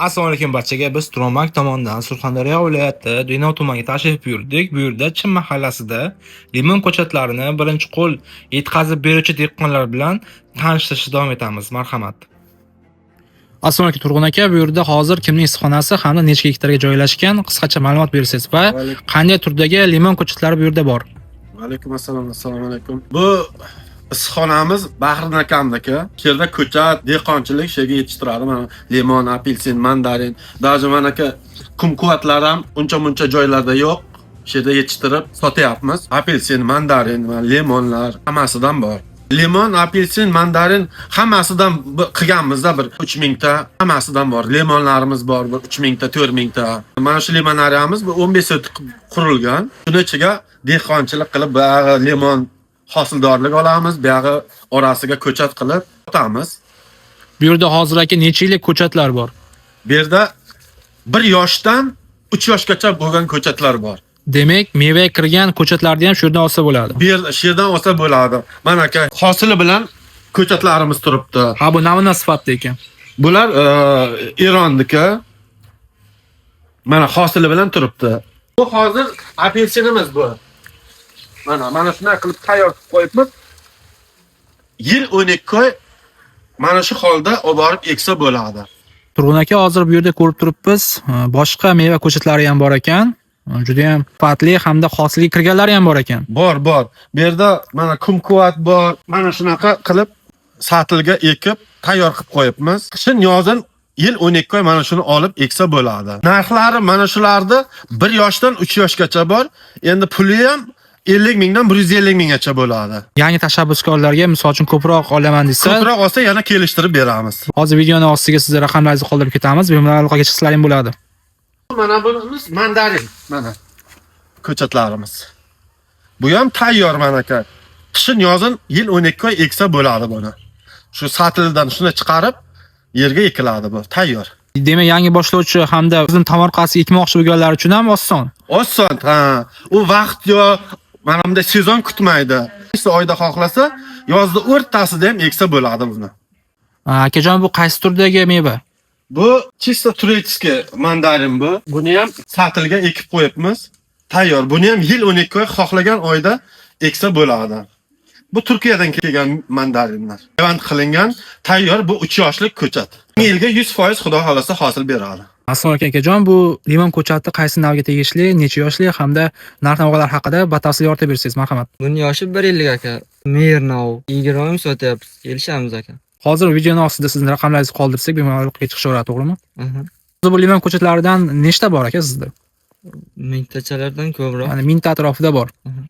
Assalomu alaykum barchaga. Biz Turonbank tomonidan Surxondaryo viloyati Denov tumaniga tashrif buyurdik. Bu yerda Chin mahallasida limon ko'chatlarini birinchi qo'l yetkazib beruvchi dehqonlar bilan tanishtirishni davom etamiz. Marhamat. Assalomu alaykum, Turg'un aka. Bu yerda hozir kimning issiqxonasi hamda necha gektarga joylashgan, qisqacha ma'lumot bersangiz va qanday turdagi limon ko'chatlari bu yerda bor? Alaykum assalom, assalomu alaykum. Bu issiqxonamiz Bahriddin akamniki. Bu yerda ko'chat, dehqonchilik shu yerga yetishtiradi. Mana limon, apelsin, mandarin, даже mana aka kumkuvatlar ham uncha muncha joylarda yo'q. Shu yerda yetishtirib sotyapmiz. Apelsin, mandarin, mana limonlar hammasidan bor. Limon, apelsin, mandarin hammasidan qilganmizda bir 3000 ta hammasidan bor. Limonlarimiz bor, bir 3000 ta, 4000 ta. Mana shu limonariyamiz bu 15 sotik qurilgan. Shuni ichiga dehqonchilik qilib, buyog'i limon hosildorlik olamiz, buyog'i orasiga ko'chat qilib sotamiz. Bu yerda hozir, aka, necha yillik ko'chatlar bor? Bu yerda 1 yoshdan 3 yoshgacha bo'lgan ko'chatlar bor. Demak, mevaga kirgan ko'chatlarni ham shu yerdan olsa bo'ladi. Bu yer shu yerdan olsa bo'ladi. Mana, aka, hosili bilan ko'chatlarimiz turibdi. Ha, bu namuna sifatda ekan. Bular Eronniki. Mana hosili bilan turibdi. Bu hozir apelsinimiz bu. Mana shunday qilib tayyor qilib qo'yibmiz. Yil 12 oy mana shu holda olib borib eksa bo'ladi. Turg'un aka, hozir bu yerda ko'rib turibmiz, boshqa meva ko'chatlari ham bor ekan. Juda ham sifatli hamda hosilga kirganlari ham bor ekan. Bor, bor. Bu yerda mana kumkuvat bor. Mana shunaqa qilib satilga ekib tayyor qilib qo'yibmiz. Qishin, yozin yil 12 oy mana shuni olib eksa bo'ladi. Narxlari mana shularni 1 yoshdan 3 yoshgacha bor. Endi puli ham 50 mingdan 150 minggacha bo'ladi. Yangi tashabbuskorlarga, misol uchun, ko'proq olaman desa, Ko'proq olsa, yana kelishtirib beramiz. Hozir videoni ostiga sizni raqamlaringizni qoldirib ketamiz. Bemalol aloqaga chiqsalaring bo'ladi. Mana bunimiz mandarin, mana ko'chatlarimiz. Bu ham tayyor, mana, aka. Qishin, yozin yil 12 oy eksa bo'ladi buni. Shu satildan shuni chiqarib yerga ekiladi bu. Tayyor. Demak, yangi boshlovchi hamda o'zini tomorqasi ekmoqchi bo'lganlar uchun ham oson. Oson, ha. U vaqt yo mana bunday sezon kutmaydi. Qaysi oyda xohlasa, yozda o'rtasida ham eksa bo'ladi buni. Akajon, bu qaysi turdagi meva? Bu чисто турецкий mandarin bu. Buni ham satilga ekib qo'yibmiz. Tayyor. Buni ham yil 12 oy xohlagan oyda eksa bo'ladi. Bu Turkiyadan kelgan mandarinlar. Payvand qilingan, tayyor, bu 3 yoshlik ko'chat. Yilga 100%, Xudo xolasa, hosil beradi. Assalomu alaykum, akajon, bu limon ko'chati qaysi navga tegishli, necha yoshli hamda narx-navolar haqida batafsil yoritib bersangiz, marhamat. Buni yoshi 1 yillik, aka. Mernov 20 ming sotyapmiz. Kelishamiz, aka. Hozir videoni ostida sizni raqamlaringizni qoldirsak, bemalol aloqaga chiqishaveradi, to'g'rimi? Aha. Bu limon ko'chatlaridan nechta bor, aka, sizda? Mingtachalardan ko'proq. Ya'ni mingta atrofida bor. Aha.